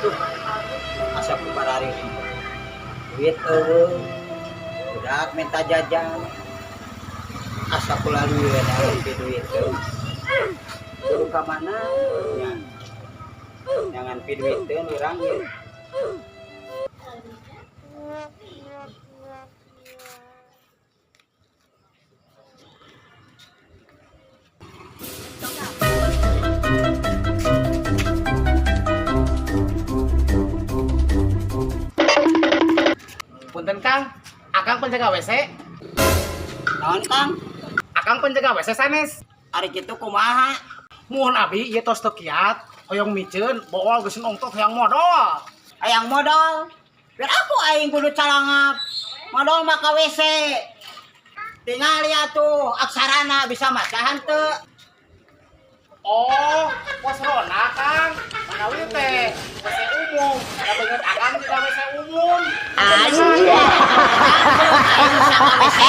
Tuh, asa ku barari. Duit euweuh. Budak minta jajan. Asa ku lalui we da duit teu. Kudu ka mana? Nya. Jangan piduiteun urang ye. Punten Kang, Akang penjaga WC? Naon, Kang? Akang penjaga WC sanes? Ari kitu kumaha? Muhun abi ieu tos teu kiat, hoyong miceun, bool geus ongtok hayang modol. Hayang modal. Biar aku aing kudu calangap. Modal mah ka WC. Tinggal lihat tuh aksarana bisa maca henteu. Oh, pos ronda Kang. Manawi teh WC umum. Da beungeut Akang juga WC umum. Aing bisa ka WC.